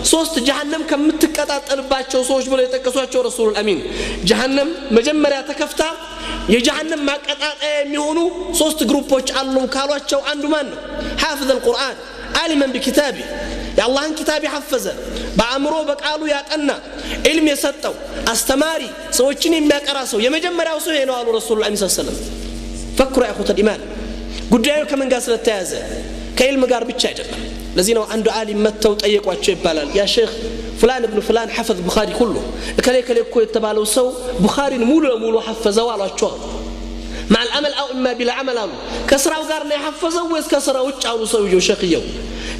ሶስት ጀሃነም ከምትቀጣጠልባቸው ሰዎች ብለው የጠቀሷቸው ረሱሉል አሚን ጀሃነም መጀመሪያ ተከፍታ የጀሃነም ማቀጣጠያ የሚሆኑ ሶስት group ኦች አሉ ካሏቸው አንዱ ማን ነው? حافظ القرآن عالما بكتابه የአላህን ኪታብ የሐፈዘ በአእምሮ በቃሉ ያጠና ዒልም የሰጠው አስተማሪ ሰዎችን የሚያቀራ ሰው የመጀመሪያው ሰው ይሄ ነው አሉ ረሱሉል አሚን ሰለላሁ ዐለይሂ ወሰለም። فكروا يا إخوة الإيمان ጉዳዩ ከምን ጋር ስለተያዘ ከዒልም ጋር ብቻ አይደለም። ለዚህ ነው አንዱ ዓሊም መጥተው ጠየቋቸው ይባላል። يا شيخ فلان ابن فلان حفظ البخاري كله እከሌ እከሌ እኮ የተባለው ሰው ቡኻሪን ሙሉ ለሙሉ ሐፈዘው አሏቸው። مع العمل أو إما بلا عمل አሉ። ከስራው ጋር ነው የሐፈዘው ወይስ ከስራ ውጭ አሉ ሰውየው ሸኽየው።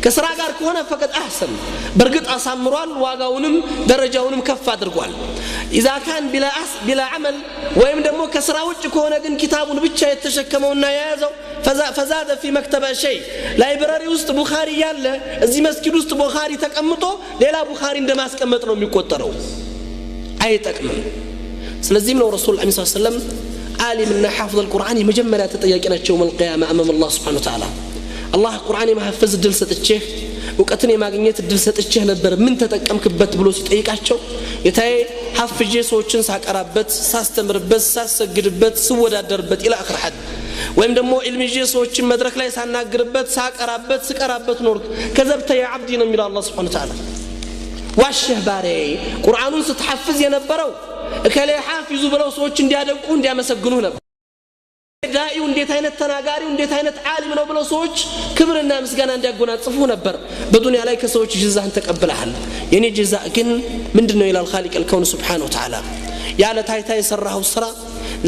ከስራ ጋር ከሆነ فقد أحسن በእርግጥ አሳምሯል፣ ዋጋውንም ደረጃውንም ከፍ አድርጓል። إذا كان بلا عمل ወይም ደግሞ ከስራ ውጭ ከሆነ ግን ኪታቡን ብቻ የተሸከመውና የያዘው فزاد في مكتبة شيء library ውስጥ ቡኻሪ ያለ እዚህ መስጊድ ውስጥ ቡኻሪ ተቀምጦ ሌላ ቡኻሪ እንደማስቀመጥ ነው የሚቆጠረው፣ አይጠቅምም። ስለዚህም ነው ረሱል ዐለይሂ ሰላም ዓሊምና حافظ القرآن የመጀመሪያ ተጠያቂ ናቸው يوم القيامة أمام الله سبحانه وتعالى። አላህ ቁርአን የማሐፈዝ እድል ሰጥቼህ እውቀትን የማግኘት እድል ሰጥቼህ ነበር ምን ተጠቀምክበት ብሎ ሲጠይቃቸው ጌታዬ ሐፍዤ ሰዎችን ሳቀራበት፣ ሳስተምርበት፣ ሳሰግድበት፣ ስወዳደርበት إلى آخر حد ወይም ደግሞ ዒልም ይዤ ሰዎችን መድረክ ላይ ሳናግርበት፣ ሳቀራበት፣ ስቀራበት ኖርክ። كذبت يا عبدي ነው የሚለው አላህ سبحانه وتعالى። ዋሸህ ባሪያዬ፣ ቁርአኑን ስትሐፍዝ የነበረው እከሌ ሐፊዙ ብለው ሰዎች እንዲያደንቁ እንዲያመሰግኑህ ነበር። ዳኢው እንዴት አይነት ተናጋሪው እንዴት አይነት ዓሊም ነው ብለው ሰዎች ክብርና ምስጋና እንዲያጎናጽፉ ነበር። በዱንያ ላይ ከሰዎች ጅዛህን ተቀብለሃል። የኔ ጅዛ ግን ምንድነው ይላል خالق الكون سبحانه وتعالى። ያለ ታይታ የሰራኸው ስራ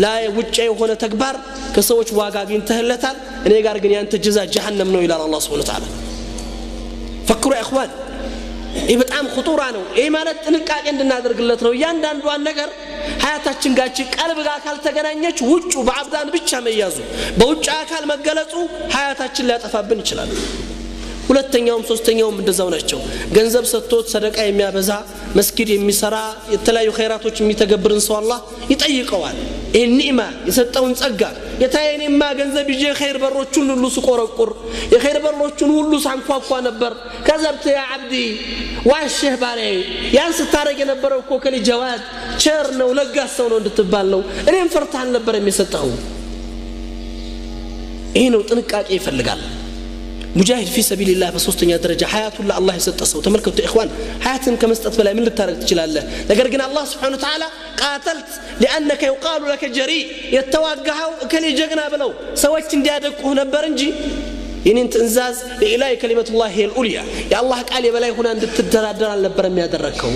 ላይ ውጭ የሆነ ተግባር ከሰዎች ዋጋ አግኝተህለታል፣ እኔ ጋር ግን ያንተ ጅዛ ጀሃነም ነው ይላል አላህ سبحانه وتعالى። فكروا يا إخوان፣ ይህ በጣም خطورة ነው። ይህ ማለት ጥንቃቄ እንድናደርግለት ነው። እያንዳንዷን ነገር ሀያታችን ጋር ቀልብ ጋር ካልተገናኘች ውጩ በ أبدان ብቻ መያዙ በውጭ አካል መገለጹ ሀያታችን ሊያጠፋብን ይችላል። ሁለተኛውም ሶስተኛውም እንደዛው ናቸው። ገንዘብ ሰጥቶት ሰደቃ የሚያበዛ መስጊድ የሚሰራ የተለያዩ ኸይራቶች የሚተገብርን ሰው አላህ ይጠይቀዋል። ይህን ኒዕማ የሰጠውን ጸጋ ጌታዬ እኔማ ገንዘብ ይዤ ኸይር በሮቹን ሁሉ ስቆረቁር የኸይር በሮቹን ሁሉ ሳንኳኳ ነበር። كذبت يا عبدي ዋሸህ ባሪያዬ፣ ያን ስታረግ የነበረው እኮ ከሊ جواد ቸር ነው ለጋስ ሰው ነው እንድትባል ነው። እኔም ፈርተህ አልነበረም የሰጠኸው። ይሄ ነው ጥንቃቄ ይፈልጋል። مجاهد في سبيل الله በሶስተኛ ደረጃ ሀያቱን ለአላህ የሰጠ ሰው ተመልከቱ إخوان፣ ሀያትን ከመስጠት በላይ ምን ልታደርግ ትችላለህ? ነገር ግን አላህ سبحانه وتعالى قاتلت لأنك يقال لك جريء የተዋጋኸው እከሌ ጀግና ብለው ሰዎች እንዲያደንቁህ ነበር እንጂ የኔን ትእዛዝ لإعلاء كلمة الله العليا የአላህ ቃል የበላይ ሆና እንድትደራደር አልነበረም ያደረግከው።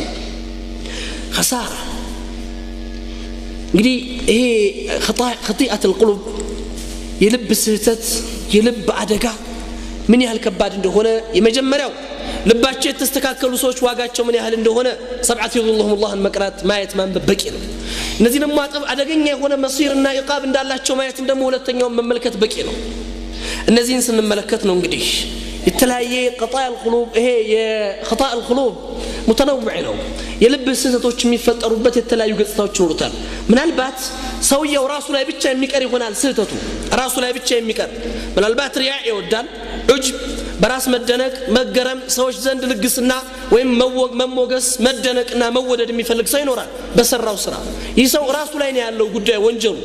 خسارة እንግዲህ ይሄ خطيئة القلوب የልብ ስህተት የልብ አደጋ ምን ያህል ከባድ እንደሆነ የመጀመሪያው ልባቸው የተስተካከሉ ሰዎች ዋጋቸው ምን ያህል እንደሆነ ሰብዓት يظلهم الله መቅራት ማየት ማንበብ በቂ ነው። እነዚህ ደግሞ አደገኛ የሆነ መሲርና ኢቃብ እንዳላቸው ማየትም ደግሞ ሁለተኛውን መመልከት በቂ ነው። እነዚህን ስንመለከት ነው እንግዲህ የተለያየ ቀጣይ القلوب ይሄ የخطاء القلوب متنوع ነው። የልብ ስህተቶች የሚፈጠሩበት የተለያዩ ገጽታዎች ይኖሩታል። ምናልባት ሰውየው ራሱ ላይ ብቻ የሚቀር ይሆናል ስህተቱ ራሱ ላይ ብቻ የሚቀር ምናልባት ሪያ ይወዳል፣ ዑጅብ፣ በራስ መደነቅ፣ መገረም፣ ሰዎች ዘንድ ልግስና ወይም መሞገስ፣ መደነቅና መወደድ የሚፈልግ ሰው ይኖራል በሰራው ስራ። ይህ ሰው ራሱ ላይ ነው ያለው ጉዳይ ወንጀሉ፣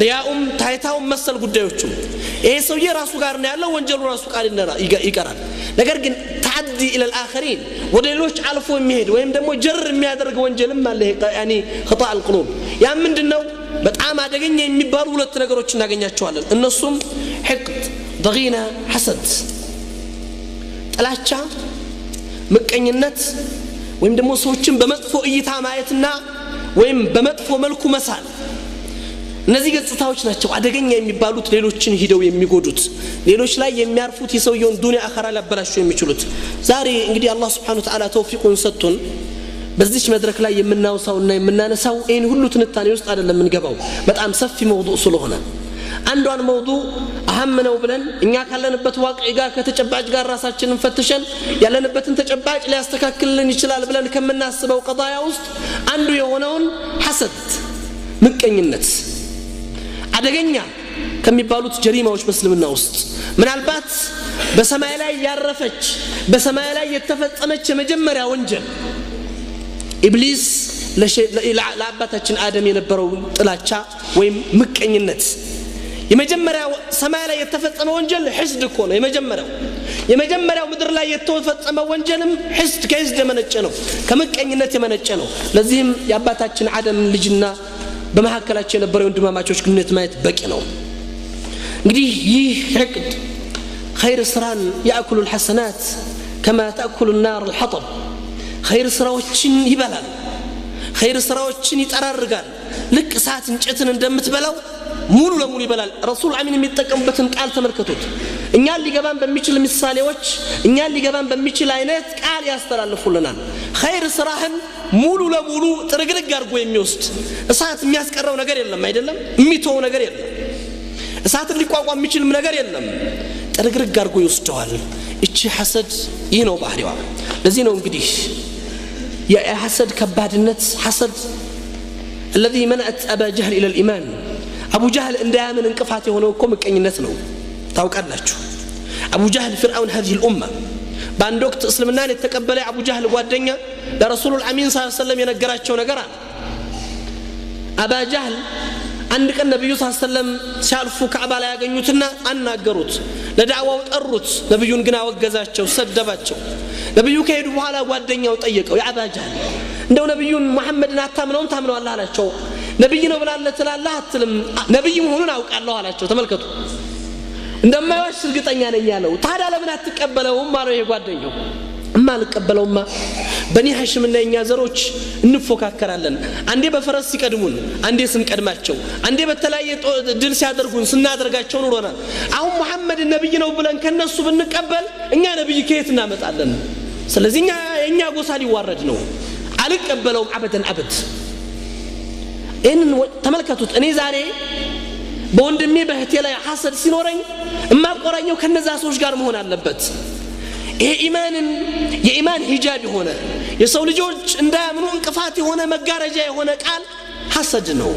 ሪያኡም ታይታውም መሰል ጉዳዮቹም ይሄ ሰውዬ ራሱ ጋር ነው ያለው ወንጀሉ ራሱ ቃል ይቀራል። ነገር ግን تعدي إلى الآخرين ወደ ሌሎች አልፎ የሚሄድ ወይም ደግሞ ጀር የሚያደርግ ወንጀልም አለ። يعني خطأ القلوب ያ ምንድነው? በጣም አደገኛ የሚባሉ ሁለት ነገሮች እናገኛቸዋለን። እነሱም حقد፣ ضغينة፣ حسد፣ ጥላቻ፣ ምቀኝነት ወይም ደግሞ ሰዎችን በመጥፎ እይታ ማየትና ወይም በመጥፎ መልኩ መሳል። እነዚህ ገጽታዎች ናቸው አደገኛ የሚባሉት ሌሎችን ሂደው የሚጎዱት ሌሎች ላይ የሚያርፉት የሰውየውን ዱንያ አኸራ ሊያበላሹ የሚችሉት። ዛሬ እንግዲህ አላህ Subhanahu Wa Ta'ala ተውፊቁን ሰጥቶን በዚች መድረክ ላይ የምናውሳውና የምናነሳው ይሄን ሁሉ ትንታኔ ውስጥ አይደለም የምንገባው፣ በጣም ሰፊ መውዱዕ ስለሆነ አንዷን መውዱዕ አህም ነው ብለን እኛ ካለንበት ዋቅዒ ጋር ከተጨባጭ ጋር ራሳችንን ፈትሸን ያለንበትን ተጨባጭ ሊያስተካክልልን ይችላል ብለን ከምናስበው ቀዳያ ውስጥ አንዱ የሆነውን ሐሰድ፣ ምቀኝነት አደገኛ ከሚባሉት ጀሪማዎች በእስልምና ውስጥ ምናልባት በሰማይ ላይ ያረፈች በሰማይ ላይ የተፈጸመች የመጀመሪያ ወንጀል ኢብሊስ ለአባታችን አደም የነበረው ጥላቻ ወይም ምቀኝነት የመጀመሪያው ሰማይ ላይ የተፈጸመ ወንጀል ሕስድ እኮ ነው። የመጀመሪያው ምድር ላይ የተፈጸመ ወንጀልም ሕስድ ከሕስድ የመነጨ ነው፣ ከምቀኝነት የመነጨ ነው። ለዚህም የአባታችን አደም ልጅና በመካከላቸው የነበረው ወንድማማቾች ግንኙነት ማየት በቂ ነው። እንግዲህ ይህ ሕቅድ ኸይር ስራን ያእኩሉ الحسنات كما تأكل النار الحطب ኸይር ስራዎችን ይበላል፣ ኸይር ስራዎችን ይጠራርጋል። ልክ እሳት እንጨትን እንደምትበላው ሙሉ ለሙሉ ይበላል። ረሱል አሚን የሚጠቀሙበትን ቃል ተመልከቱት። እኛን ሊገባን በሚችል ምሳሌዎች፣ እኛን ሊገባን በሚችል አይነት ቃል ያስተላልፉልናል። ኸይር ስራህን ሙሉ ለሙሉ ጥርግርግ አድርጎ የሚወስድ እሳት የሚያስቀረው ነገር የለም፣ አይደለም የሚተወው ነገር የለም፣ እሳትን ሊቋቋም የሚችልም ነገር የለም። ጥርግርግ አድርጎ ይወስደዋል። እቺ ሐሰድ ይህ ነው ባህሪዋ። ለዚህ ነው እንግዲህ የሐሰድ ከባድነት ሐሰድ الذي منعت أبا جهل إلى الإيمان أبو جهل እንዳያምን እንቅፋት የሆነው እኮ ምቀኝነት ነው። ታውቃላችሁ አቡ ጃህል ፍርዓውን هذه الأمة በአንድ ወቅት እስልምናን የተቀበለ አቡ ጃህል ጓደኛ ለረሱሉ አሚን ሰለላሁ ዐለይሂ ወሰለም የነገራቸው ነገር አለ። አባ ጃህል አንድ ቀን ነብዩ ሰለላሁ ዐለይሂ ወሰለም ሲያልፉ ካዕባ ላይ ያገኙትና አናገሩት፣ ለዳዕዋው ጠሩት። ነብዩን ግን አወገዛቸው፣ ሰደባቸው። ነብዩ ከሄዱ በኋላ ጓደኛው ጠየቀው፣ ያ አባ ጃህል እንደው ነብዩን መሐመድን አታምነውም ታምነዋለህ አላቸው። ነብይ ነው ብላለህ ትላለህ አትልም፣ ነብይ መሆኑን አውቃለሁ አላቸው። ተመልከቱ እንደማይዋሽ እርግጠኛ ነኝ ያለው። ታዲያ ለምን አትቀበለውም አለው ይሄ ጓደኛው። እማልቀበለውማ በኒ ሐሽምና የኛ ዘሮች እንፎካከራለን። አንዴ በፈረስ ሲቀድሙን፣ አንዴ ስንቀድማቸው፣ አንዴ በተለያየ ድል ሲያደርጉን ስናደርጋቸው ኑሮናል። አሁን መሐመድ ነብይ ነው ብለን ከነሱ ብንቀበል እኛ ነብይ ከየት እናመጣለን? ስለዚህ እኛ የኛ ጎሳ ሊዋረድ ነው። አልቀበለውም አበደን አበድ። ይህንን ተመልከቱት። እኔ ዛሬ በወንድሜ በእህቴ ላይ ሐሰድ ሲኖረኝ እማቆራኘው ከነዛ ሰዎች ጋር መሆን አለበት። ይሄ ኢማንን የኢማን ሂጃብ የሆነ የሰው ልጆች እንዳያምኑ እንቅፋት የሆነ መጋረጃ የሆነ ቃል ሐሰድ ነው።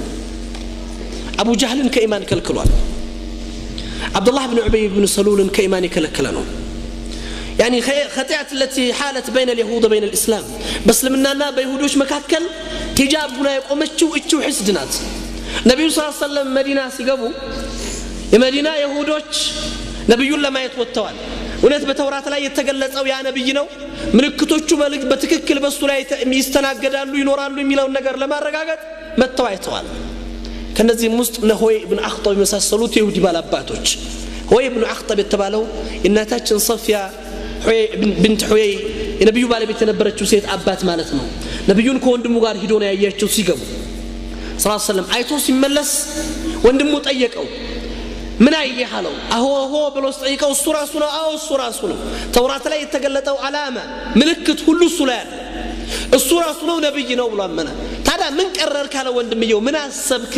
አቡ ጃህልን ከኢማን ከልክሏል። አብዱላህ ብን ዑበይ ብን ሰሉልን ከኢማን የከለከለ ነው። يعني خطيئة التي حالت بين اليهود وبين الإسلام بسلمنا بيهودوش مكاكل حجاب هنا يقومتشو اتشو حسدنات ነብዩ ሰለላሁ ዐለይሂ ወሰለም መዲና ሲገቡ የመዲና ይሁዶች ነብዩን ለማየት ወጥተዋል። እውነት በተውራት ላይ የተገለጸው ያ ነብይ ነው፣ ምልክቶቹ በትክክል በሱ ላይ ይስተናገዳሉ ይኖራሉ የሚለውን ነገር ለማረጋገጥ መጥተው አይተዋል። ከነዚህም ውስጥ እነ ሆይ ኢብኑ አኽጠብ የመሳሰሉት የይሁዲ ባላባቶች። ሆይ ኢብኑ አኽጠብ የተባለው የእናታችን ሶፊያ ብንት ሑየይ የነብዩ ባለቤት የነበረችው ሴት አባት ማለት ነው። ነብዩን ከወንድሙ ጋር ሂዶ ነው ያያቸው ሲገቡ ሰለላሁ ዐለይሂ ወሰለም። አይቶ ሲመለስ ወንድሙ ጠየቀው፣ ምን አየህ አለው። አሆ ብሎ ሲጠይቀው እሱ ራሱ ነው። አዎ እሱ ራሱ ነው። ተውራት ላይ የተገለጠው አላማ ምልክት ሁሉ እሱ ላይ አለ፣ እሱ ራሱ ነው፣ ነብይ ነው ብሎ አመነ። ታዲያ ምን ቀረር ካለ ወንድምየው ምን አሰብክ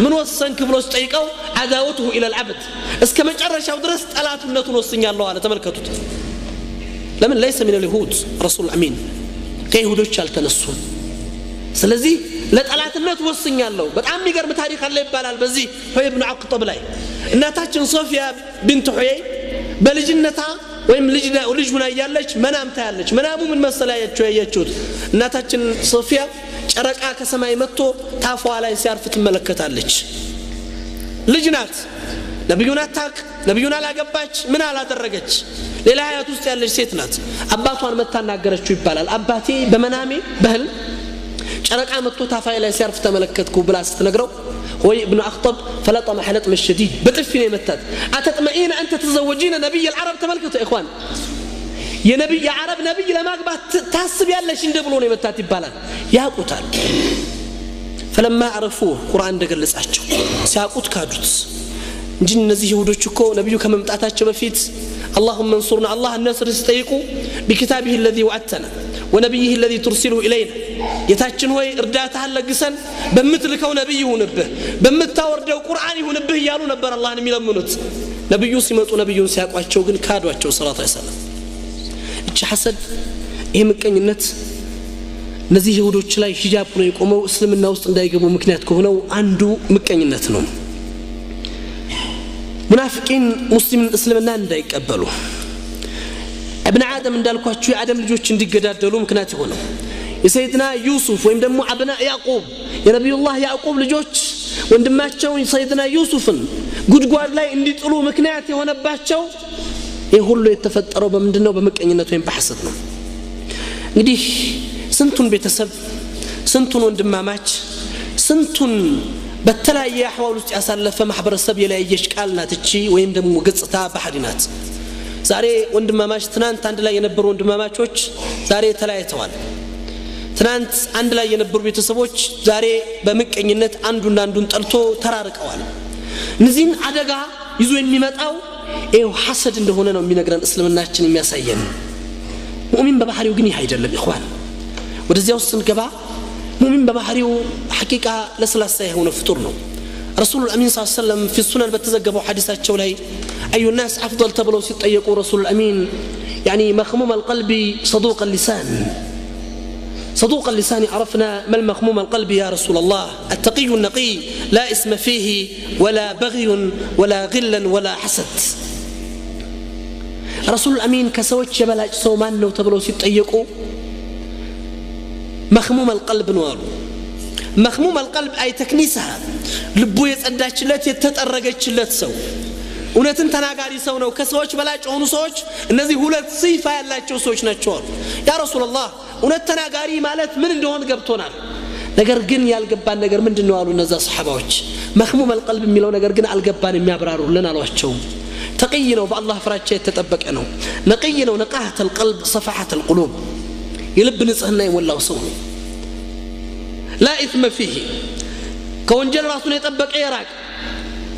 ምን ወሰንክ ብሎ ሲጠይቀው አዳወቱሁ ኢለል አብድ እስከ መጨረሻው ድረስ ጠላትነቱን ወስኛለሁ አለ። ተመልከቱት። ለምን ለይሰ ሚነል ይሁድ ረሱል አሚን ከይሁዶች አልተነሱም። ስለዚህ ለጠላትነት ወስኛለሁ። በጣም የሚገርም ታሪክ አለ ይባላል በዚህ ሑየይ ብኑ አኽጠብ ላይ። እናታችን ሶፊያ ቢንት ሑየይ በልጅነታ ወይም ልጅ ሁና እያለች መናም ታያለች። መናሙ ምን መሰላችሁ ያያችሁት? እናታችን ሶፊያ ጨረቃ ከሰማይ መጥቶ ታፏ ላይ ሲያርፍ ትመለከታለች። ልጅ ናት፣ ነብዩን አታውቅ፣ ነብዩን አላገባች፣ ምን አላደረገች፣ ሌላ ሀያት ውስጥ ያለች ሴት ናት። አባቷን መታ ናገረችው ይባላል። አባቴ በመናሜ በህልም ጨረቃ መጥቶ ታፋይ ላይ ሲያርፍ ተመለከትኩ ብላ ስትነግረው ሆይ ኢብኑ አኽጠብ ፈለጠመ ሐለጥመ ሸዲድ በጥፊ ነው የመታት። አተጥመኢነ አንተ ተዘወጂነ ነቢይ አልዓረብ። ተመልከቱ ኢኽዋን፣ የነቢይ የዓረብ ነቢይ ለማግባት ታስቢያለሽ እንደ ብሎ ነው የመታት ይባላል። ያውቁታል። ፈለማ አረፉ ቁርአን እንደገለጻቸው ሲያውቁት ካዱት እንጂ እነዚህ ይሁዶች እኮ ነቢዩ ከመምጣታቸው በፊት اللهم انصرنا الله النصر ሲጠይቁ بكتابه الذي وعدتنا ونبيه الذي ترسله إلينا ጌታችን ሆይ እርዳታህን ለግሰን በምትልከው ነብይ ይሁንብህ በምታወርደው ቁርአን ይሁንብህ እያሉ ነበር አላህን የሚለምኑት። ነብዩ ሲመጡ ነብዩን ሲያውቋቸው ግን ካዷቸው ሰለላሁ ዐለይሂ ወሰለም። እቺ ሐሰድ ይሄ ምቀኝነት እነዚህ ይሁዶች ላይ ሂጃብ ሆኖ የቆመው እስልምና ውስጥ እንዳይገቡ ምክንያት ከሆነው አንዱ ምቀኝነት ነው። ሙናፊቂን ሙስሊም እስልምና እንዳይቀበሉ ابن አደም እንዳልኳችሁ የአደም ልጆች እንዲገዳደሉ ምክንያት የሆነው የሰይድና ዩሱፍ ወይም ደግሞ አብና ያዕቆብ የነብዩላህ ያዕቆብ ልጆች ወንድማቸው ሰይድና ዩሱፍን ጉድጓድ ላይ እንዲጥሉ ምክንያት የሆነባቸው ይህ ሁሉ የተፈጠረው በምንድነው? በምቀኝነት ወይም በሐሰድ ነው። እንግዲህ ስንቱን ቤተሰብ፣ ስንቱን ወንድማማች፣ ስንቱን በተለያየ አህዋል ውስጥ ያሳለፈ ማህበረሰብ የለያየች ቃል ናት እቺ ወይም ደግሞ ገጽታ ባህሪ ናት። ዛሬ ወንድማማች ትናንት አንድ ላይ የነበሩ ወንድማማቾች ዛሬ ተለያይተዋል። ትናንት አንድ ላይ የነበሩ ቤተሰቦች ዛሬ በምቀኝነት አንዱን አንዱን ጠልቶ ተራርቀዋል። እነዚህን አደጋ ይዞ የሚመጣው ይኸው ሐሰድ እንደሆነ ነው የሚነግረን እስልምናችን የሚያሳየን። ሙእሚን በባህሪው ግን ይህ አይደለም ኢኽዋን። ወደዚያ ውስጥ ስንገባ ሙእሚን በባህሪው ሐቂቃ ለስላሳ የሆነ ፍጡር ነው። ረሱሉል አሚን ሰለላሁ ዐለይሂ ወሰለም في السنن በተዘገበው ሐዲሳቸው ላይ أي الناس أفضل ተብለው ሲጠየቁ ረሱሉል አሚን يعني مخموم القلب صدوق اللسان صدوق اللسان عرفنا ما المخموم القلب يا رسول الله التقي النقي لا اسم فيه ولا بغي ولا غلا ولا حسد رسول الأمين كسوت جبل سومان لو تبلو سيطيقوا مخموم القلب نوار مخموم القلب أي تكنيسها لبو يتأداتشلت يتتأرقتشلت سو እውነትን ተናጋሪ ሰው ነው። ከሰዎች በላጭ የሆኑ ሰዎች እነዚህ ሁለት ሲፋ ያላቸው ሰዎች ናቸው። ያ ረሱላህ እውነት ተናጋሪ ማለት ምን እንደሆነ ገብቶናል። ነገር ግን ያልገባን ነገር ምንድነው አሉ እነዛ ሰሃባዎች። መኽሙም አልቀልብ የሚለው ነገር ግን አልገባን የሚያብራሩልን አሏቸው። ተቅይ ነው፣ በአላህ ፍራቻ የተጠበቀ ነው። ነቅይ ነው፣ ነቃህተ አልቀልብ ሰፋሐተ አልቁሉብ የልብ ንጽህና የሞላው ሰው ነው። ላ ኢስመ ፊህ ከወንጀል ራሱን የጠበቀ የራቀ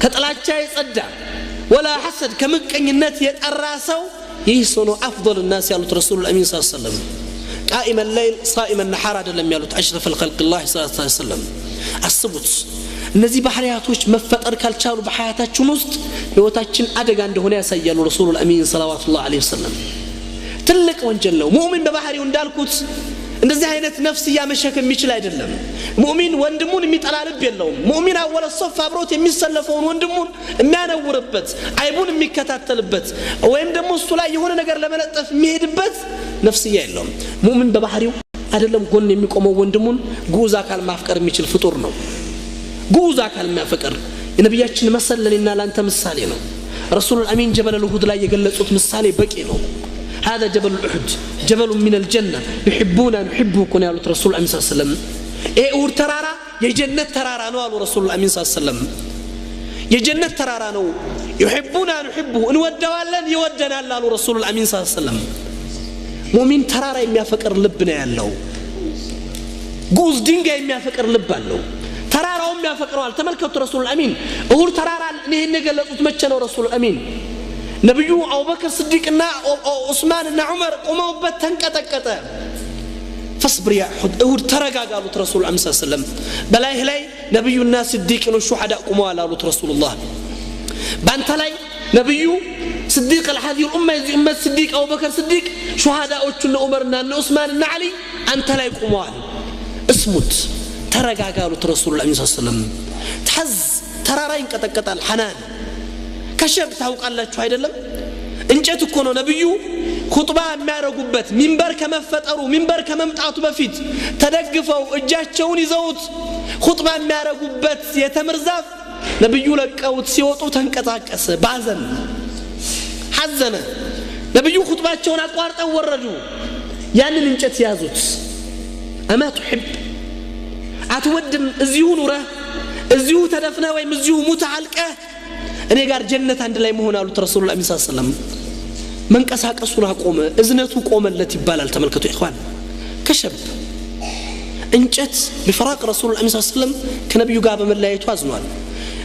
ከጥላቻ የጸዳ ولا حسد كمቀኝነት የጠራ ሰው ይህ ሰው ነው افضل الناس ያሉት ረሱል አሚን ሰለላሁ ዐለይሂ ወሰለም። قائم الليل صائم النهار አይደለም ያሉት اشرف الخلق الله صلى الله عليه وسلم። አስቡት እነዚህ ባህሪያቶች መፈጠር ካልቻሉ በሐያታችን ውስጥ ህይወታችን አደጋ እንደሆነ ያሳያሉ ረሱል አሚን ሰለላሁ ዐለይሂ ወሰለም። ትልቅ ወንጀል ነው። ሙእሚን በባህሪው እንዳልኩት እንደዚህ አይነት ነፍስያ መሸከም የሚችል አይደለም። ሙእሚን ወንድሙን የሚጠላ ልብ የለውም። ሙእሚን አወለ ሶፍ አብሮት የሚሰለፈውን ወንድሙን የሚያነውርበት አይቡን የሚከታተልበት ወይም ደግሞ እሱ ላይ የሆነ ነገር ለመለጠፍ የሚሄድበት ነፍስያ የለውም። ሙእሚን በባህሪው አይደለም ጎን የሚቆመው ወንድሙን ግዑዝ አካል ማፍቀር የሚችል ፍጡር ነው። ግዑዝ አካል የሚያፈቅር የነብያችን መሰል ለኔና ላንተ ምሳሌ ነው። ረሱሉል አሚን ጀበል ኡሁድ ላይ የገለጹት ምሳሌ በቂ ነው። هذا جبل الأحد جبل من الجنة يحبون نحبه كن يا رسول الله صلى الله عليه وسلم. إيه أور ترارا يجنة ترارا نو رسول الله صلى الله عليه وسلم يجنة ترارا نو يحبون نحبه نودوالن يودنا الله رسول الله صلى الله عليه وسلم. مؤمن ترارا የሚያፈቅር ልብ ነው ያለው። ጉዝ ድንጋይ የሚያፈቅር ልብ አለው። ተራራውም ያፈቅረዋል። ተመልከቱ ረሱል አሚን እሁር ተራራ ይሄን የገለጹት መቼ ነው? ረሱል አሚን ነብዩ አቡበክር ስዲቅና ዑስማንና ዑመር ቆመውበት ተንቀጠቀጠ። فاصبر يا احد እሁድ ተረጋጋሉት ረሱል አሚን ሰለላሁ ዐለይሂ ወሰለም። በላይህ ላይ ነብዩና ስዲቅ ነው ሹሃዳ ቆመዋል አሉት ረሱላህ። ባንተ ላይ ነብዩ ስዲቅ الهذه الامه የዚህ ኡመት ስዲቅ አቡበክር ስዲቅ ሹሃዳዎቹ እነ ዑመርና እነ ዑስማንና አሊ አንተ ላይ ቆመዋል። እስሙት ተረጋጋሉት ረሱል አሚን ሰለላሁ ዐለይሂ ወሰለም። ተሐዝ ተራራ ይንቀጠቀጣል። ሐናን ከሸብ ታውቃላችሁ አይደለም? እንጨት እኮ ነው ነብዩ ኹጥባ የሚያረጉበት ሚንበር ከመፈጠሩ ሚንበር ከመምጣቱ በፊት ተደግፈው እጃቸውን ይዘውት ኹጥባ የሚያረጉበት የተምር ዛፍ ነብዩ ለቀውት ሲወጡ ተንቀጣቀሰ። ባዘን ሐዘነ። ነብዩ ኹጥባቸውን አቋርጠው ወረዱ። ያንን እንጨት ያዙት። አማ تحب አትወድም እዚሁ ኑረህ እዚሁ ተደፍነህ ወይም እዚሁ ሙተህ አልቀህ እኔ ጋር ጀነት አንድ ላይ መሆን አሉት ረሱሉላህ ሰለላሁ ዐለይሂ ወሰለም። መንቀሳቀሱን አቆመ፣ እዝነቱ ቆመለት ይባላል። ተመልከቱ ኢኽዋን ከሸብ እንጨት በፍራቅ ረሱሉላህ ሰለላሁ ዐለይሂ ወሰለም ከነብዩ ጋር በመለያየቱ አዝኗል።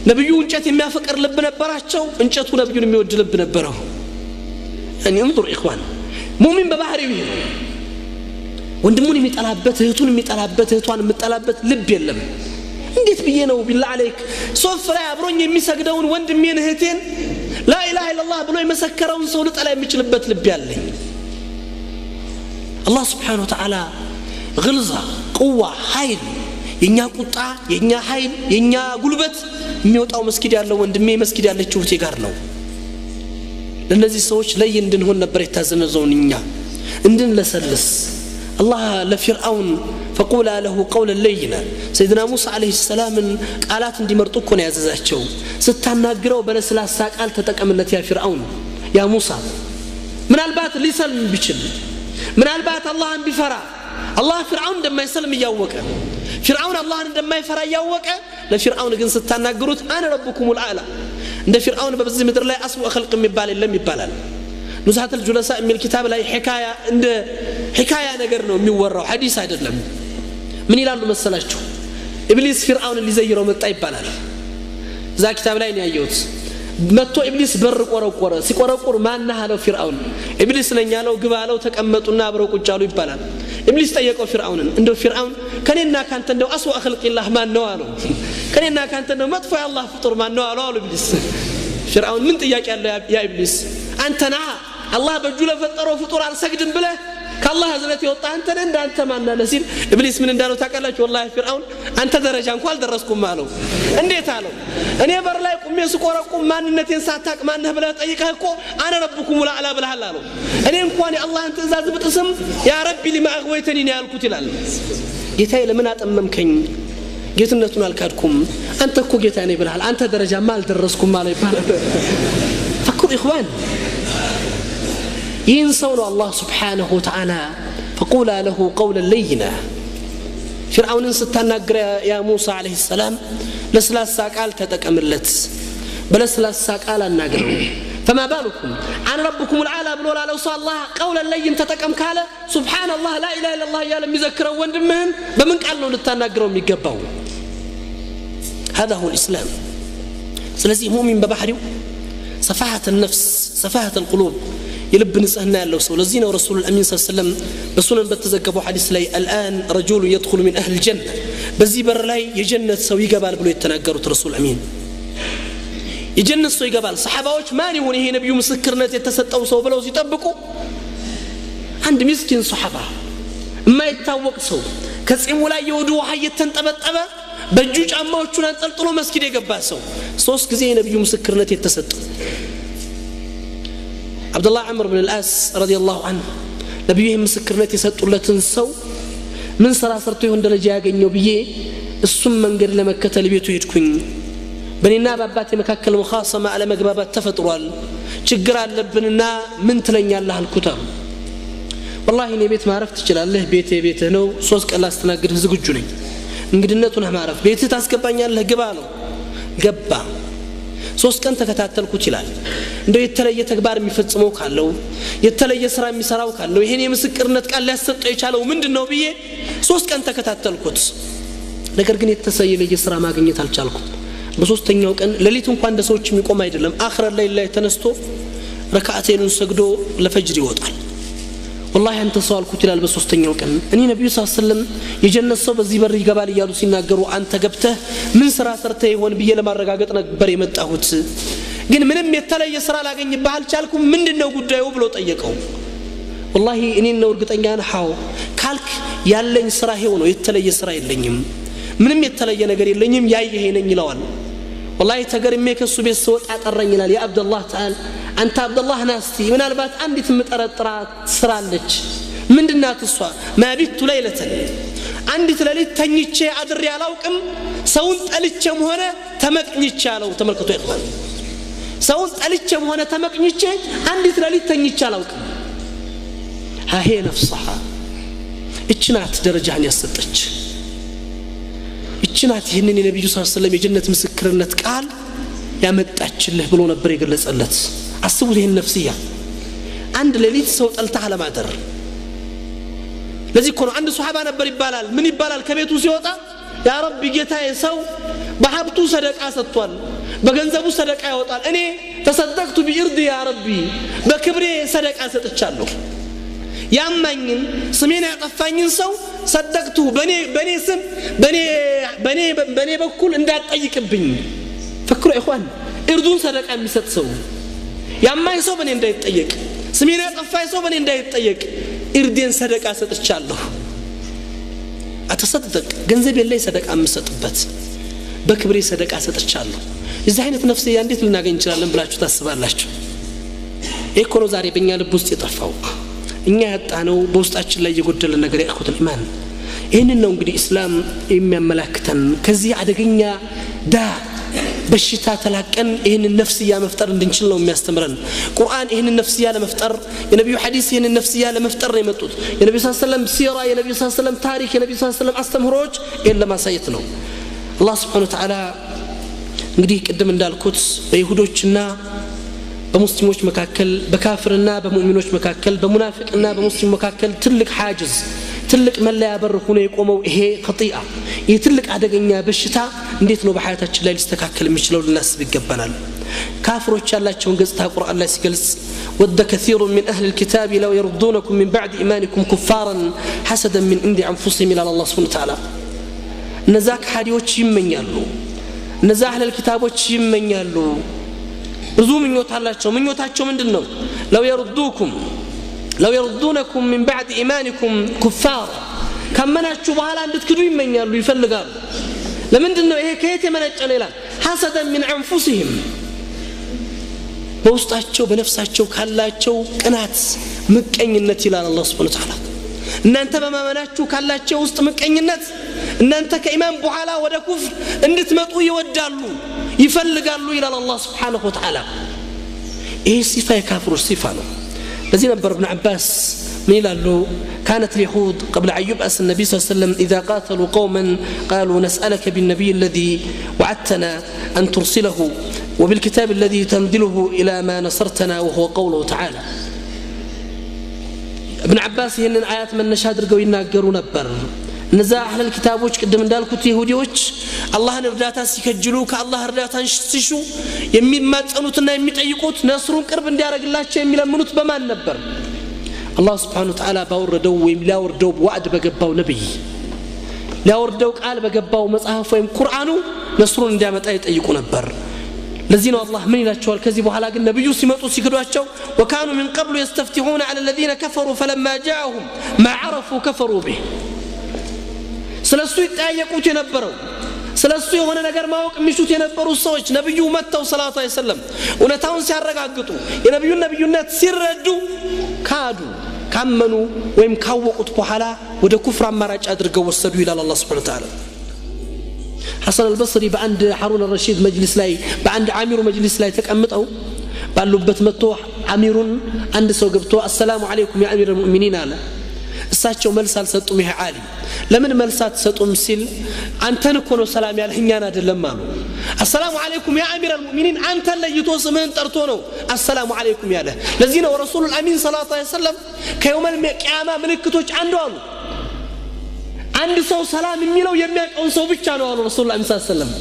ነብዩ እንጨት የሚያፈቅር ልብ ነበራቸው፣ እንጨቱ ነብዩን የሚወድ ልብ ነበረው። እኔ እንظر ኢኽዋን ሙእሚን በባህሪው ይሄ ነው። ወንድሙን የሚጠላበት እህቱን የሚጠላበት እህቷን የምጠላበት ልብ የለም። እንዴት ብዬ ነው ቢላ አለይክ ሶፍ ላይ አብሮኝ የሚሰግደውን ወንድሜን እህቴን ላ ኢላሃ ኢላላህ ብሎ የመሰከረውን ሰው ልጠላ የሚችልበት ልብ ያለኝ? አላህ Subhanahu Wa Ta'ala ግልዛ ቁዋ ኃይል የኛ ቁጣ የኛ ኃይል የኛ ጉልበት የሚወጣው መስጊድ ያለው ወንድሜ መስጊድ ያለችው እህቴ ጋር ነው። ለነዚህ ሰዎች ለይ እንድንሆን ነበር የታዘነዘውን እኛ እንድንለሰልስ። አላህ ለፊርዓውን ፈቁላ ለሁ ቀውለን ለይና ሰይድና ሙሳ ዓለይሂ ሰላምን ቃላት እንዲመርጡ እኮ ነው ያዘዛቸው። ስታናግረው በለስላሳ ቃል ተጠቀምለት ያ ፊርዓውን ያ ሙሳ። ምናልባት ሊሰልም ቢችል፣ ምናልባት አላህን ቢፈራ፣ አላህ ፊርዓውን እንደማይሰልም እያወቀ፣ ፊርዓውን አላህን እንደማይፈራ እያወቀ፣ ለፊርዓውን ግን ስታናግሩት አነ ረቡኩም ልአዕላ። እንደ ፊርዓውን በዚህ ምድር ላይ አስወ ኸልቅ የሚባል የለም ይባላል። ኑዝሀት ልጁለሳ የሚል ኪታብ ላይ ሒካያ እንደ ሒካያ ነገር ነው የሚወራው፣ ሐዲስ አይደለም። ምን ይላሉ መሰላችሁ? ኢብሊስ ፊርዓውን ሊዘይረው መጣ ይባላል። እዛ ኪታብ ላይ ነው ያየሁት። መጥቶ ኢብሊስ በር ቆረቆረ። ሲቆረቁር ማነህ አለው ፊርዓውን። ኢብሊስ ነኝ አለው። ግባ አለው። ተቀመጡና አብረው ቁጭ አሉ ይባላል። ኢብሊስ ጠየቀው ፊርዓውንን፣ እንደው ፊርዓውን ከኔና ካንተ እንደው أسوأ خلق الله ማን ነው አለው። ከኔና ካንተ እንደው መጥፎ የአላህ ፍጡር ማን ነው አለው አሉ ኢብሊስ። ፊርዓውን ምን ጥያቄ አለው ያ ኢብሊስ? አንተ ና አላህ በእጁ ለፈጠረው ፍጡር አልሰግድም ብለህ ከአላህ እዝነት የወጣ አንተ ነህ፣ እንዳንተ ማን አለ ሲል ኢብሊስ ምን እንዳለው ታውቃላችሁ? ወላሂ ፊርዓውን አንተ ደረጃ እንኳ አልደረስኩም አለው። እንዴት አለው? እኔ በር ላይ ቁሜ ስቆረቁም ማንነቴን ሳታቅ ማነህ ብለህ ጠይቀህ እኮ أنا ربكم الأعلى ብለሃል አለው። እኔ እንኳን የአላህን ትእዛዝ ብጥስም يا ربي لم أغويتني ነው ያልኩት ይላል። ጌታዬ ለምን አጠመምከኝ? ጌትነቱን አልካድኩም። አንተ እኮ ጌታ ነኝ ብለሃል። አንተ ደረጃማ አልደረስኩም አለው ይባላል። فكروا إخوان፣ ይህን ሰው ነው አላህ سبحانه وتعالى فقولا له قولا لينا። ፊርዓውንን ስታናግረ ያ ሙሳ عليه السلام ለስላሳ ቃል ተጠቀምለት፣ በለስላሳ ቃል አናግረው። فما بالكم أنا ربكم الأعلى ብሎ ላለው ሰው አላህ قولا لين ተጠቀም ካለ፣ سبحان الله لا إله إلا الله እያለ የሚዘክረው ወንድምህን በምን ቃል ነው ልታናግረው የሚገባው? هذا هو الإسلام። ስለዚህ ሙእሚን በባህሪው سفاهة النفس سفاهة القلوب የልብ ንጽህና ያለው ሰው። ለዚህ ነው ረሱሉ አሚን ስ ሰለም በሱነን በተዘገበው ሐዲስ ላይ الآن رجل يدخل من أهل الجنة፣ በዚህ በር ላይ የጀነት ሰው ይገባል ብሎ የተናገሩት ረሱል አሚን። የጀነት ሰው ይገባል። ሰሓባዎች ማን ይሁን ይሄ ነቢዩ ምስክርነት የተሰጠው ሰው ብለው ሲጠብቁ አንድ ምስኪን ሰሓባ የማይታወቅ ሰው ከጺሙ ላይ የውዱ ውሃ እየተንጠበጠበ በእጁ ጫማዎቹን አንጠልጥሎ መስጊድ የገባ ሰው ሶስት ጊዜ የነቢዩ ምስክርነት የተሰጠው አብዱላህ ዐምር ብን ልአስ رضي الله عنه። ነቢዩ ይህን ምስክርነት የሰጡለትን ሰው ምን ስራ ሰርቶ ይሆን ደረጃ ያገኘው ብዬ እሱም መንገድ ለመከተል ቤቱ ሄድኩኝ። በእኔና በአባቴ መካከል مخاصمة አለመግባባት ተፈጥሯል፣ ችግር አለብንና ምን ትለኛለህ አልኩት አሉ። ወላሂ እኔ ቤት ማረፍ ትችላለህ፣ ቤቴ ቤትህ ነው፣ 3 ቀን ላስተናግድህ ዝግጁ ነኝ። እንግድነቱን ማረፍ ቤትህ ታስገባኛለህ፣ ግባ ነው። ገባ። 3 ቀን ተከታተልኩት ይላል። እንደው የተለየ ተግባር የሚፈጽመው ካለው፣ የተለየ ስራ የሚሰራው ካለው፣ ይሄን የምስክርነት ቃል ሊያሰጠው የቻለው ምንድን ነው ብዬ 3 ቀን ተከታተልኩት። ነገር ግን የተለየ ስራ ማግኘት አልቻልኩም። በሶስተኛው ቀን ሌሊት እንኳን እንደ ሰዎች የሚቆም አይደለም። آخر الليل ላይ ተነስቶ ረካዓቴኑን ሰግዶ ለፈጅር ይወጣል። ወላሂ አንተ ሰው አልኩት ይላል። በሶስተኛው ቀን እኔ ነቢዩ ስ ሰለም የጀነት ሰው በዚህ በር ይገባል እያሉ ሲናገሩ አንተ ገብተህ ምን ስራ ሰርተህ ይሆን ብዬ ለማረጋገጥ ነበር የመጣሁት፣ ግን ምንም የተለየ ስራ ላገኝብህ አልቻልኩም። ምንድን ነው ጉዳዩ ብሎ ጠየቀው። ወላሂ እኔን ነው እርግጠኛ ነህ? አዎ ካልክ ያለኝ ስራ ይሄው ነው፣ የተለየ ስራ የለኝም፣ ምንም የተለየ ነገር የለኝም፣ ያየህ ነኝ ይለዋል። ወላሂ ተገርሜ ከእሱ ቤት ስወጣ ጠራኝ ይላል። ያ አብደላህ تعال፣ አንተ አብደላህ ና እስቲ፣ ምናልባት አንዲት የምጠረጥራት ስራ አለች። ምንድናት እሷ? ما بت ليلة፣ አንዲት ሌሊት ተኝቼ አድሬ አላውቅም፣ ሰውን ጠልቼም ሆነ ተመቅኝቼ አለው። ተመልከቱ إخوان፣ ሰውን ጠልቼም ሆነ ተመቅኝቼ አንዲት ሌሊት ተኝቼ አላውቅም። ሀሄ ነፍስሃ እች ናት ደረጃህን ያሰጠች፣ እች ናት ይህንን የነቢዩ ስ ሰለም የጀነት ምስክርነት ቃል ያመጣችልህ ብሎ ነበር የገለጸለት። አስቡት ይህን ነፍስያ፣ አንድ ሌሊት ሰው ጠልተህ አለማደር። ለዚህ እኮ ነው አንድ ሶሓባ ነበር ይባላል። ምን ይባላል? ከቤቱ ሲወጣ يا ربي ጌታዬ፣ ሰው በሀብቱ ሰደቃ ሰጥቷል፣ በገንዘቡ ሰደቃ ያወጣል። እኔ تصدقت بعرضي يا ربي፣ በክብሬ ሰደቃ ሰጥቻለሁ። ያማኝን ስሜን ያጠፋኝን ሰው صدقت በእኔ ስም በእኔ በኩል እንዳትጠይቅብኝ። فكروا إخوان፣ እርዱን ሰደቃ የሚሰጥ ሰው ያማኝ ሰው በእኔ እንዳይጠየቅ፣ ስሜን ያጠፋኝ ሰው በእኔ እንዳይጠየቅ እርዴን ሰደቃ ሰጥቻለሁ። أتصدق ገንዘብ የለኝ ሰደቃ የምሰጥበት፣ በክብሬ ሰደቃ ሰጥቻለሁ። የዚህ አይነት ነፍስያ እንዴት ልናገኝ እንችላለን ብላችሁ ታስባላችሁ? ይህ እኮ ነው ዛሬ በእኛ ልብ ውስጥ የጠፋው፣ እኛ ያጣነው፣ በውስጣችን ላይ የጎደለ ነገር يا إخوة الإيمان። ይህንን ነው እንግዲህ እስላም የሚያመላክተን። ከዚህ አደገኛ ዳ በሽታ ተላቀን ይህንን ነፍስያ መፍጠር እንድንችል ነው የሚያስተምረን ቁርአን። ይህንን ነፍስያ ለመፍጠር፣ የነቢዩ ሐዲስ ይህንን ነፍስያ ለመፍጠር ነው የመጡት። የነቢዩ ስ ሰለም ሲራ፣ የነቢዩ ስ ሰለም ታሪክ፣ የነቢዩ ስ ሰለም አስተምህሮዎች ይህን ለማሳየት ነው። አላህ سبحانه وتعالى እንግዲህ ቅድም እንዳልኩት በይሁዶችና በሙስሊሞች መካከል፣ በካፍርና በሙእሚኖች መካከል፣ በሙናፊቅና በሙስሊም መካከል ትልቅ حاجز፣ ትልቅ መለያ በር ሆኖ የቆመው ይሄ خطيئة፣ ይህ ትልቅ አደገኛ በሽታ እንዴት ነው በሐያታችን ላይ ሊስተካከል የሚችለው ልናስብ ይገባናል። ካፍሮች ያላቸውን ገጽታ ቁርአን ላይ ሲገልጽ ود كثير من أهل الكتاب لو يردونكم من بعد إيمانكم كفارا حسدا من عند أنفسهم ይላል አላህ سبحانه وتعالى። እነዛ ከሃዲዎች ይመኛሉ፣ እነዛ አህለል ኪታቦች ይመኛሉ፣ ብዙ ምኞት አላቸው። ምኞታቸው ምንድን ነው? لو يردوكم لو يردونكم من بعد إيمانكم كفارا፣ ካመናችሁ በኋላ እንድትክዱ ይመኛሉ፣ ይፈልጋሉ። ለምንድን ነው ይሄ? ከየት የመነጨ ነው ይላል። حسدا من أنفسهم፣ በውስጣቸው በነፍሳቸው ካላቸው ቅናት፣ ምቀኝነት ይላል አላህ سبحانه وتعالى። እናንተ በማመናችሁ ካላቸው ውስጥ ምቀኝነት እናንተ ከኢማን በኋላ ወደ ኩፍር እንድትመጡ ይወዳሉ፣ ይፈልጋሉ ይላል አላህ سبحانه وتعالى። ይህ صفة የካፍሮች صفة ነው። ለዚህ ነበር እብን ዓባስ ምን ይላሉ? كانت اليهود قبل أن يبعث النبي صلى الله عليه وسلم إذا قاتلوا قوما قالوا نسألك بالنبي الذي وعدتنا أن ترسله وبالكتاب الذي تنزله إلى ما نصرتنا، وهو قوله تعالى። እብን ዓባስ ይህንን አያት መነሻ አድርገው ይናገሩ ነበር። እነዛ አህለል ኪታቦች፣ ቅድም እንዳልኩት ይሁዲዎች፣ አላህን እርዳታ ሲከጅሉ፣ ከአላህ እርዳታን ሲሹ የሚማጸኑትና የሚጠይቁት፣ ነስሩን ቅርብ እንዲያደርግላቸው የሚለምኑት በማን ነበር? አላህ سبحانه وتعالى ባወረደው ወይም ሊያወርደው وعد በገባው ነቢይ፣ ሊያወርደው ቃል በገባው መጽሐፍ ወይም ቁርአኑ ነስሩን እንዲያመጣ ይጠይቁ ነበር። ለዚህ ነው አላህ ምን ይላቸዋል? ከዚህ በኋላ ግን ነቢዩ ሲመጡ ሲክዷቸው وكانوا من قبل يستفتحون على الذين كفروا فلما جاءهم ما عرفوا كفروا به። ስለ እሱ ይጠያየቁት የነበረው፣ ስለ እሱ የሆነ ነገር ማወቅ የሚሹት የነበሩ ሰዎች ነቢዩ መጥተው صلى الله عليه وسلم እውነታውን ሲያረጋግጡ፣ የነቢዩን ነቢዩነት ሲረዱ ካዱ። ካመኑ ወይም ካወቁት በኋላ ወደ ኩፍር አማራጭ አድርገው ወሰዱ ይላል አላህ سبحانه وتعالى። ሐሰን አልበስሪ በአንድ ሐሩን ረሺድ መጅሊስ ላይ፣ በአንድ አሚሩ መጅሊስ ላይ ተቀምጠው ባሉበት መጥቶ አሚሩን አንድ ሰው ገብቶ السلام عليكم يا أمير المؤمنين አለ። እሳቸው መልስ አልሰጡም። ይሄ ዓሊም ለምን መልስ አትሰጡም ሲል አንተን እኮ ነው ሰላም ያለህ፣ እኛን አይደለም አሉ። السلام عليكم يا أمير المؤمنين፣ አንተን ለይቶ ስምህን ጠርቶ ነው السلام عليكم ያለህ። ለዚህ ነው ረሱሉል አሚን صلى الله عليه وسلم ከ يوم القيامة ምልክቶች አንዱ አሉ፣ አንድ ሰው ሰላም የሚለው የሚያውቀውን ሰው ብቻ ነው አሉ ረሱሉል አሚን صلى الله عليه وسلم፣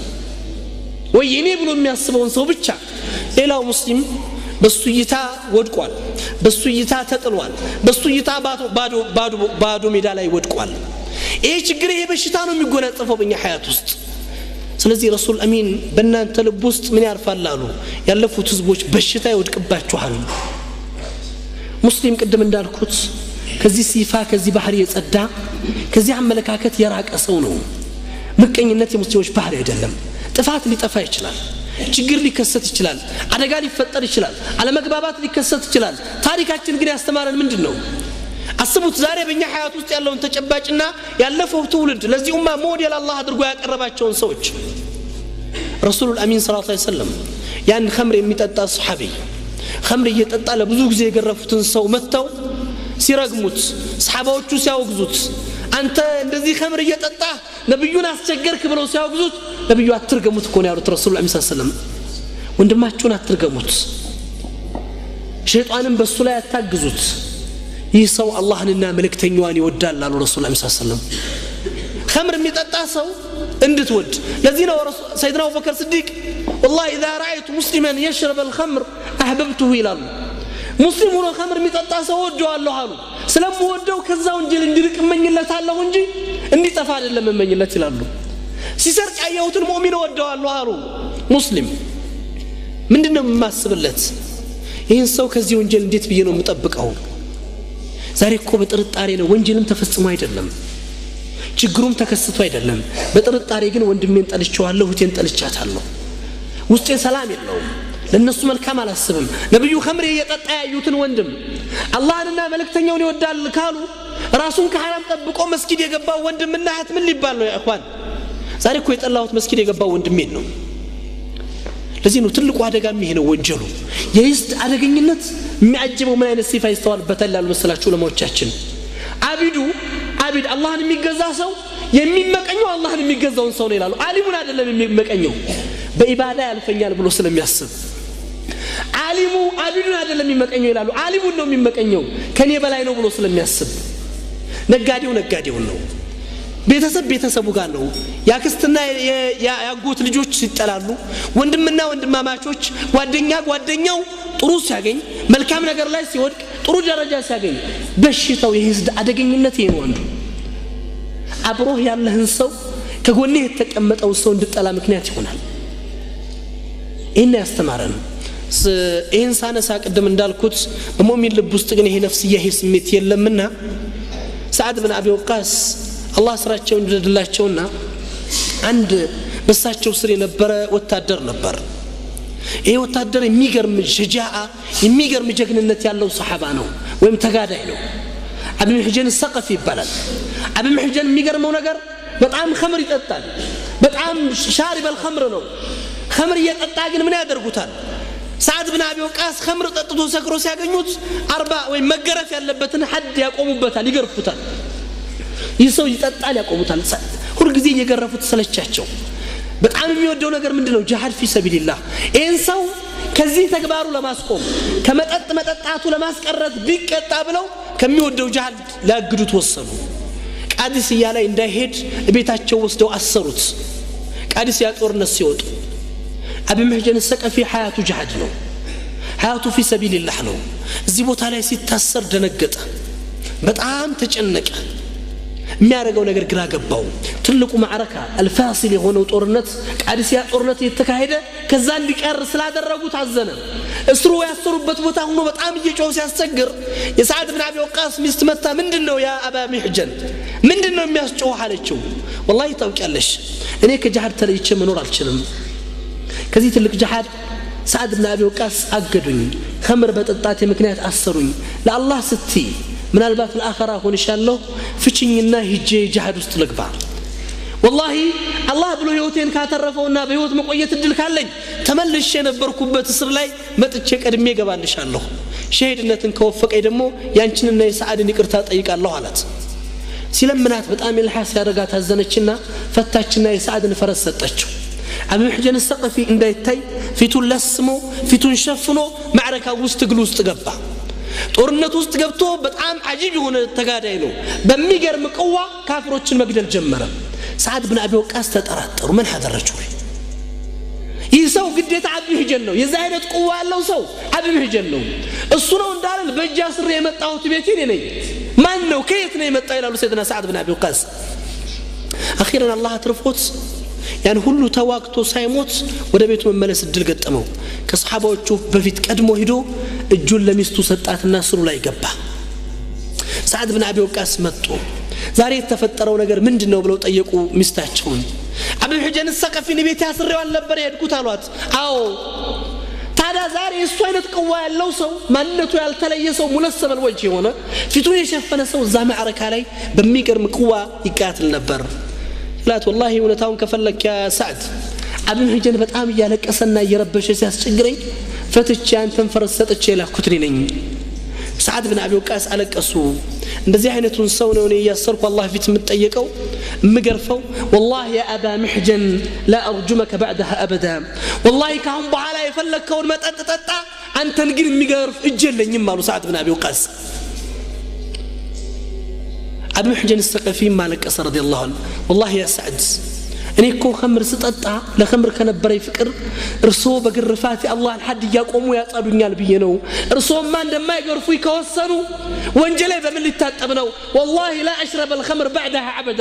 ወይ እኔ ብሎ የሚያስበውን ሰው ብቻ። ሌላው ሙስሊም በሱ እይታ ወድቋል፣ በሱ እይታ ተጥሏል፣ በሱ እይታ ባዶ ሜዳ ላይ ወድቋል። ይሄ ችግር፣ ይሄ በሽታ ነው የሚጎናጸፈው በእኛ ሀያት ውስጥ። ስለዚህ ረሱል አሚን በእናንተ ልብ ውስጥ ምን ያርፋል አሉ? ያለፉት ህዝቦች በሽታ ይወድቅባችኋል። ሙስሊም ቅድም እንዳልኩት ከዚህ صفة፣ ከዚህ ባህሪ የጸዳ፣ ከዚህ አመለካከት የራቀ ሰው ነው። ምቀኝነት የሙስሊሞች ባህሪ አይደለም። ጥፋት ሊጠፋ ይችላል፣ ችግር ሊከሰት ይችላል፣ አደጋ ሊፈጠር ይችላል፣ አለመግባባት ሊከሰት ይችላል። ታሪካችን ግን ያስተማረን ምንድን ነው? አስቡት ዛሬ በእኛ ሀያት ውስጥ ያለውን ተጨባጭና ያለፈው ትውልድ ለዚህ ኡማ ሞዴል አላህ አድርጎ ያቀረባቸውን ሰዎች፣ ረሱሉል አሚን صلى الله عليه وسلم ያን ኸምር የሚጠጣ ሰሓቢ፣ ኸምር እየጠጣ ለብዙ ጊዜ የገረፉትን ሰው መጥተው ሲረግሙት፣ ሰሓባዎቹ ሲያወግዙት፣ አንተ እንደዚህ ኸምር እየጠጣ ነብዩን አስቸገርክ ብለው ሲያወግዙት ነብዩ አትርገሙት እኮ ነው ያሉት ረሱሉል አሚን ሰለም። ወንድማችሁን አትርገሙት፣ ሸይጣንን በሱ ላይ አታግዙት፣ ይህ ሰው አላህንና መልእክተኛዋን ይወዳል አሉ ረሱል ላ ሰለም። ኸምር የሚጠጣ ሰው እንድትወድ። ለዚህ ነው ሰይድና አቡበከር ስዲቅ والله إذا رأيت مسلما يشرب الخمر أحببته ይላሉ። ሙስሊም ሆኖ ኸምር የሚጠጣ ሰው ወደዋለሁ አሉ። ስለምወደው ከዛ ወንጀል እንዲርቅ እመኝለታለሁ እንጂ እንዲጠፋ አይደለም እመኝለት ይላሉ። ሲሰርቅ ያየሁትን ሙእሚን እወደዋለሁ አሉ። ሙስሊም ምንድን ነው የማስብለት? ይህን ሰው ከዚህ ወንጀል እንዴት ብዬ ነው የምጠብቀው? ዛሬ እኮ በጥርጣሬ ነው። ወንጀልም ተፈጽሞ አይደለም፣ ችግሩም ተከስቶ አይደለም። በጥርጣሬ ግን ወንድሜን ጠልቼዋለሁ፣ እህቴን ጠልቻታለሁ። ውስጤ ሰላም የለውም። ለነሱ መልካም አላስብም። ነብዩ ኸምር እየጠጣ ያዩትን ወንድም አላህንና መልእክተኛውን ይወዳል ካሉ ራሱን ከሐራም ጠብቆ መስጊድ የገባው ወንድምና እህት ምን ሊባል ነው? ያ ኢኽዋን፣ ዛሬ እኮ የጠላሁት መስጊድ የገባው ወንድሜን ነው። ለዚህ ነው ትልቁ አደጋ ይሄ ነው። ወንጀሉ የይስት አደገኝነት የሚያጅበው ምን አይነት ሲፋ ይስተዋልበታል ያሉ መሰላችሁ ዑለማዎቻችን? አቢዱ አቢድ አላህን የሚገዛ ሰው የሚመቀኘው አላህን የሚገዛውን ሰው ነው ይላሉ። አሊሙን አይደለም የሚመቀኘው፣ በኢባዳ ያልፈኛል ብሎ ስለሚያስብ። አሊሙ አቢዱን አይደለም የሚመቀኘው ይላሉ፣ አሊሙን ነው የሚመቀኘው ከኔ በላይ ነው ብሎ ስለሚያስብ። ነጋዴው ነጋዴውን ነው፣ ቤተሰብ ቤተሰቡ ጋር ነው። ያክስትና ያጎት ልጆች ሲጠላሉ፣ ወንድምና ወንድማማቾች፣ ጓደኛ ጓደኛው ጥሩ ሲያገኝ፣ መልካም ነገር ላይ ሲወድቅ፣ ጥሩ ደረጃ ሲያገኝ፣ በሽታው የህዝብ አደገኝነት ይሄ ነው አንዱ። አብሮህ ያለህን ሰው ከጎንህ የተቀመጠው ሰው እንድጠላ ምክንያት ይሆናል። ይህን ያስተማረን። ይህን ሳነሳ ቅድም እንዳልኩት በሙእሚን ልብ ውስጥ ግን ይሄ ነፍስያ ይሄ ስሜት የለምና ሰዓድ ብን አቢ ወቃስ አላህ ስራቸውን ይውደድላቸውና አንድ በሳቸው ስር የነበረ ወታደር ነበር። ይሄ ወታደር የሚገርም ሸጃዓ የሚገርም ጀግንነት ያለው ሰሐባ ነው ወይም ተጋዳይ ነው። አቢ ምሕጀን ሰቀፊ ይባላል። አቢ ምሕጀን የሚገርመው ነገር በጣም ኸምር ይጠጣል። በጣም شارب الخمر ነው። ኸምር እየጠጣ ግን ምን ያደርጉታል? ሰዓድ ብን አቢ ወቃስ ኸምር ጠጥቶ ሰክሮ ሲያገኙት 40 ወይም መገረፍ ያለበትን ሐድ ያቆሙበታል፣ ይገርፉታል። ይህ ሰው ይጠጣል፣ ያቆሙታል። ሁልጊዜ እየገረፉት ሰለቻቸው። በጣም የሚወደው ነገር ምንድነው? ጂሃድ في سبيل الله። ይህን ሰው ከዚህ ተግባሩ ለማስቆም ከመጠጥ መጠጣቱ ለማስቀረት ቢቀጣ ብለው ከሚወደው ጂሃድ ሊያግዱት ወሰኑ። ቃዲስያ ላይ እንዳይሄድ ቤታቸው ወስደው አሰሩት። ቃዲስያ ጦርነት ሲወጡ አቢ ምሕጀን ሰቀፊ ሐያቱ ጂሃድ ነው፣ ሐያቱ في سبيل الله ነው። እዚህ ቦታ ላይ ሲታሰር ደነገጠ፣ በጣም ተጨነቀ። የሚያደርገው ነገር ግራ ገባው። ትልቁ معركة الفاصل የሆነው ጦርነት ቃዲስያ ጦርነት የተካሄደ ከዛ እንዲቀር ስላደረጉት አዘነ። እስሩ ያሰሩበት ቦታ ሆኖ በጣም እየጮኸ ሲያስቸግር የሰዓድ ብን አቢ ወቃስ ሚስት መታ ምንድነው يا أبا محجن ምንድነው የሚያስጮህ አለችው። ወላሂ ታውቂያለሽ እኔ ከጂሃድ ተለይቼ መኖር አልችልም። ከዚህ ትልቅ ጂሃድ ሰዓድ ብን አቢ ወቃስ አገዱኝ፣ ኸምር በጠጣቴ ምክንያት አሰሩኝ። ለአላህ ስትይ ምናልባት ለአኸራ ሆንሻለሁ ፍቺኝና ሂጄ ጂሃድ ውስጥ ልግባ። ወላሂ አላህ ብሎ ህይወቴን ካተረፈውና በህይወት መቆየት እድል ካለኝ ተመልሼ የነበርኩበት እስር ላይ መጥቼ ቀድሜ እገባልሻለሁ። ሸሂድነትን ከወፈቀኝ ደግሞ ያንቺንና የሰዓድን ይቅርታ ጠይቃለሁ አላት። ሲለምናት በጣም ኢልሓስ ያደርጋት አዘነችና ፈታችና የሰዓድን ፈረስ ሰጠችው። አቢ ምሕጀን ሰቀፊ እንዳይታይ ፊቱን ለስሞ ፊቱን ሸፍኖ معركة ውስጥ ትግል ውስጥ ገባ። ጦርነት ውስጥ ገብቶ በጣም عجيب የሆነ ተጋዳይ ነው። በሚገርም قوة ካፊሮችን መግደል ጀመረ። ሰዓድ ብን አቢ ወቃስ ተጠራጠሩ። ምን ሐደረችው? ይህ ሰው ግዴታ አቢ ምሕጀን ነው። የዚህ አይነት قوة ያለው ሰው አቢ ምሕጀን ነው። እሱ ነው እንዳልል በእጅ አስሬ የመጣሁት ቤቴ እኔ ነኝ። ማን ነው ከየት ነው የመጣው ይላሉ ሰይድና ሰዓድ ብን አቢ ወቃስ። أخيرا አላህ አትርፎት ያን ሁሉ ተዋግቶ ሳይሞት ወደ ቤቱ መመለስ እድል ገጠመው። ከሰሃባዎቹ በፊት ቀድሞ ሂዶ እጁን ለሚስቱ ሰጣትና ስሩ ላይ ገባ። ሰዓድ ብን አቢ ወቃስ መጡ። ዛሬ የተፈጠረው ነገር ምንድነው ብለው ጠየቁ ሚስታቸውን። አቢ ምሕጀን ሰቀፊን ቤት ያስሬው አልነበር የሄድኩት አሏት። አዎ ታዲያ ዛሬ እሱ አይነት قوة ያለው ሰው ማንነቱ ያልተለየ ሰው ملثم الوجه የሆነ ፊቱን የሸፈነ ሰው እዛ معركة ላይ በሚገርም قوة ይቃትል ነበር። ላት ወላሂ እውነታውን ከፈለክ يا ሰዓድ አቢ ምሕጀን በጣም እያለቀሰና እየረበሸ ሲያስቸግረኝ ፈትቼ አንተን ፈረስ ሰጥቼ የላኩት እኔ ነኝ። ሰዓድ ብን አቢ ወቃስ አለቀሱ። እንደዚህ አይነቱን ሰው ነው እኔ እያሰርኩ አላህ ፊት የምጠየቀው የምገርፈው። ወላሂ ያ አባ ምሕጀን ላ አርጁመከ ባዕደሃ አበዳ፣ ወላሂ ካሁን በኋላ የፈለግከውን መጠጥ ጠጣ፣ አንተን ግን የሚገርፍ እጅ የለኝም አሉ ሰዓድ ብን አቢ ወቃስ። አቢ ምሕጀን ሰቀፊ ማለቀሰ رضي الله عنه። ወላሂ يا ሰዓድ እኔ እኮ ኸምር ስጠጣ ለኸምር ከነበረኝ ፍቅር እርስዎ በግርፋት የአላህን ሐድ እያቆሙ ያጸዱኛል ብዬ ነው። እርስዎማ እንደማይገርፉኝ ከወሰኑ ወንጀሌ በምን ሊታጠብ ነው? ወላሂ ላ አሽረበ አልኸምር ባዕደሃ አበዳ፣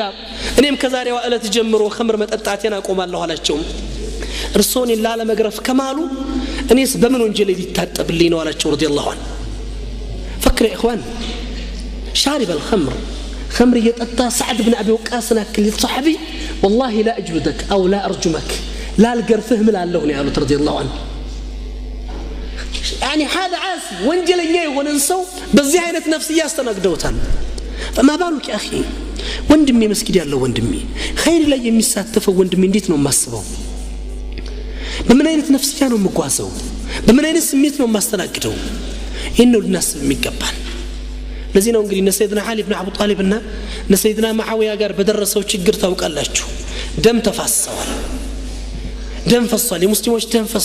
እኔም ከዛሬዋ ዕለት ጀምሮ ኸምር መጠጣቴን አቆማለሁ አላቸው። እርስዎ እኔን ላለመግረፍ ከማሉ እኔስ በምን ወንጀሌ ሊታጠብልኝ ነው አላቸው رضي الله عنه። فكر يا إخوان፣ شارب الخمر ኸምር እየጠጣ ሰዓድ ብን አቢ ወቃስን አክል صحابي والله لا أجلدك أو لا أرجمك ላልገርፍህ እምላለሁ ነው ያሉት رضي الله عنه። يعني هذا عاصي ወንጀለኛ የሆነን ሰው በዚህ አይነት ነፍስያ አስተናግደውታል። فما بالك يا أخي ወንድሜ፣ መስጊድ ያለው ወንድሜ፣ ኸይር ላይ የሚሳተፈው ወንድሜ እንዴት ነው የማስበው? በምን አይነት ነፍስያ ነው የምጓዘው? በምን አይነት ስሜት ነው የማስተናግደው? ይህን ነው ልናስብ የሚገባን። ለዚህ ነው እንግዲህ እነ ሰይድና ዓሊ ብን አቡ ጣሊብ እና እነ ሰይድና መዓውያ ጋር በደረሰው ችግር ታውቃላችሁ፣ ደም ተፋሰዋል። ደም ፈሷል። የሙስሊሞች ደም ፈሷል።